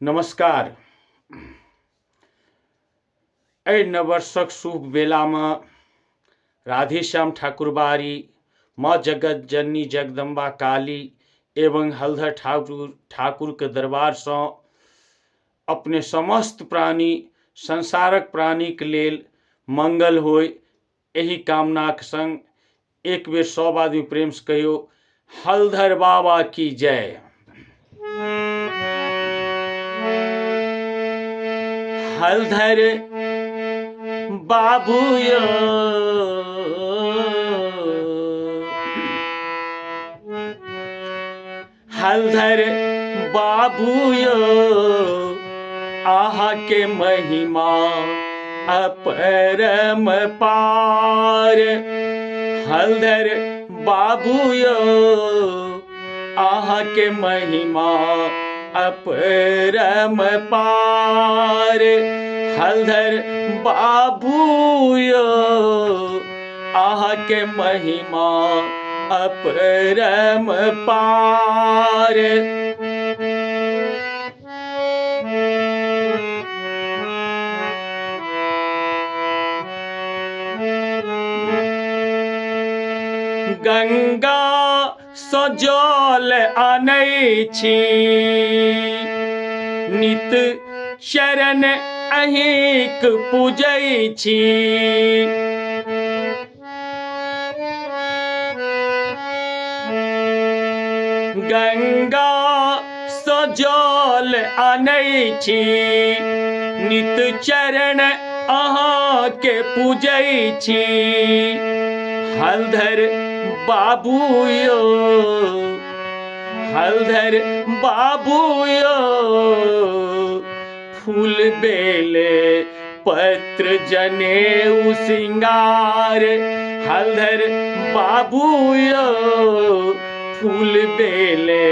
नमस्कार। एहि नववर्षक शुभ बेलामे राधेश्याम ठाकुरबारी, माँ जगत जननी जगदम्बा काली एवं हलधर ठाकुरके दरबारसँ अपने समस्त प्राणी संसारक प्राणीके लेल मङ्गल होइ, एहि कामनाक सङ्ग एक बेर सब आदमी प्रेमसँ कहियौ हलधर बाबा की जय। हलधर बाबू यो, हलधर बाबू यो, आहा के महिमा अपरम पार। हलधर बाबू यो, आहा के महिमा अपरम पार। हलधर बाबू यो, आहा के महिमा अपरम पार। गंगा सँ जल आनै छी, नित चरण अहींक पूजै छी। गंगा सँ जल आनै छी, नित चरण अहाँके पूजै छी। हलधर बाबू यो, हलधर बाबू यो, फूल बेले पत्र जनेऊ सिंगार। हलधर बाबू यो, फूल बेले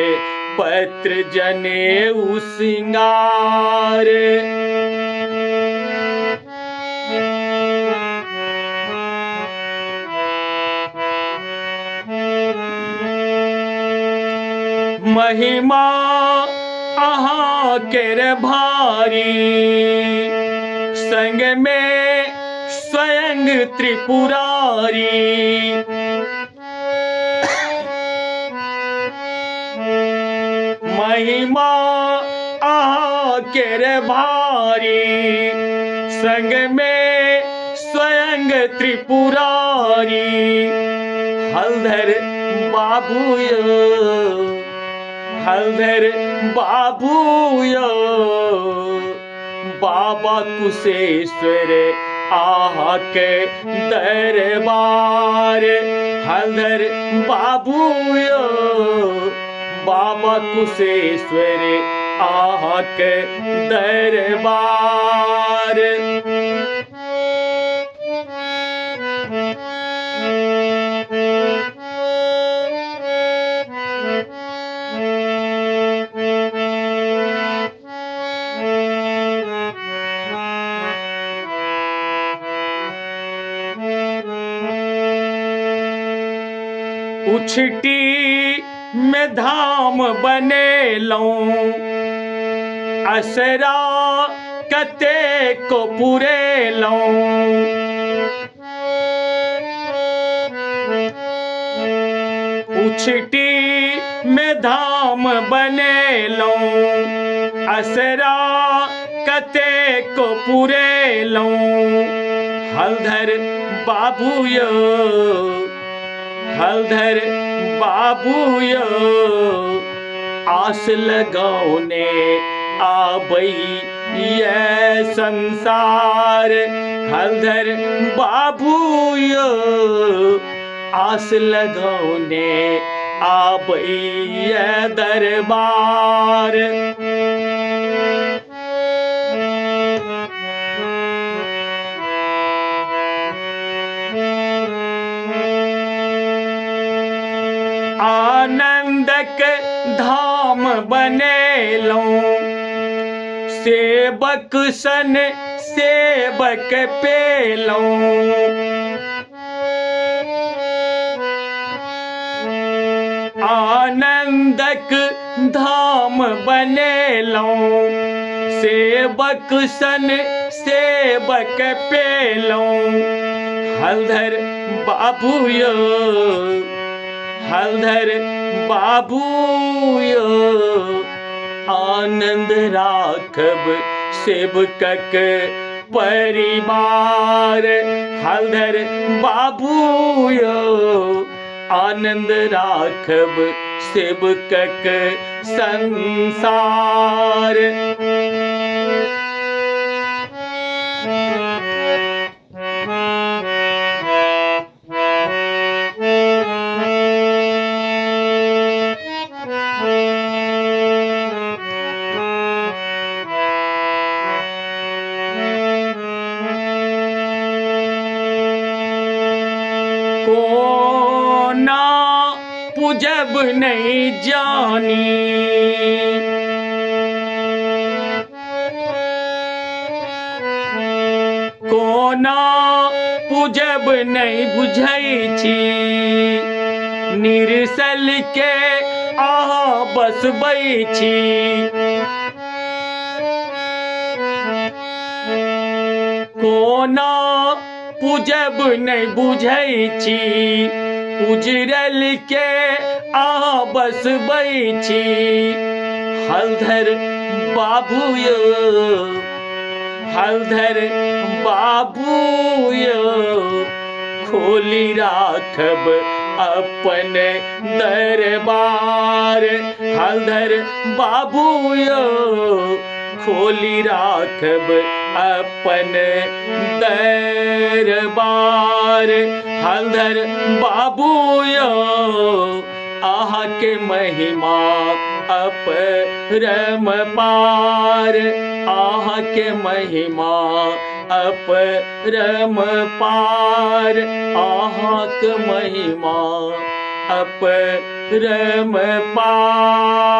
पत्र जनेऊ सिंगार। महिमा अहाँ केर भारी, संग में स्वयं त्रिपुरारी। महिमा अहाँ केर भारी, संग में स्वयं त्रिपुरारी। हलधर बाबू यो, हलधर बाबू यो, बाबा कुशेश्वर आहा के दरबार। हलधर बाबू यो, बाबा कुशेश्वर आहा के दरबार। उछटी में धाम बनेलहुँ, असरा कतेको पुरेलहुँ। उछटी में धाम बनेलहुँ, असरा कतेको पुरेलहुँ। हलधर बाबू यो, हलधर बाबू यो, आस लगौने आबै ये संसार। हलधर बाबू यो, आस लगौने आबै ये दरबार। आनंदक धाम बनेलहुँ, सेवक सन सेवक पेलहुँ। आनंदक धाम बनेलहुँ, सेवक सन सेवक पेलहुँ। हलधर बाबू यौ, हलधर बाबू यौ, आनन्द राखब सेवकक परिवार। हलधर बाबू यौ, आनन्द राखब सेवकक संसार। कोना पूजब नहीं जानी, कोना पूजब नहीं बुझै छी, निरसल के अहाँ बसबै छी। कोना पूजब नहीं बुझै छी, उजरल के अहाँ बसबै छी। हलधर बाबू यौ, हलधर बाबू यौ, खोली राखब अपन दरबार। हलधर बाबू यौ, खोली राखब अपन दरबार। हलधर बाबू यौ, अहाँके महिमा अपरम पार, अहाँके महिमा अपरम पार, अहाँके महिमा अपरम पार।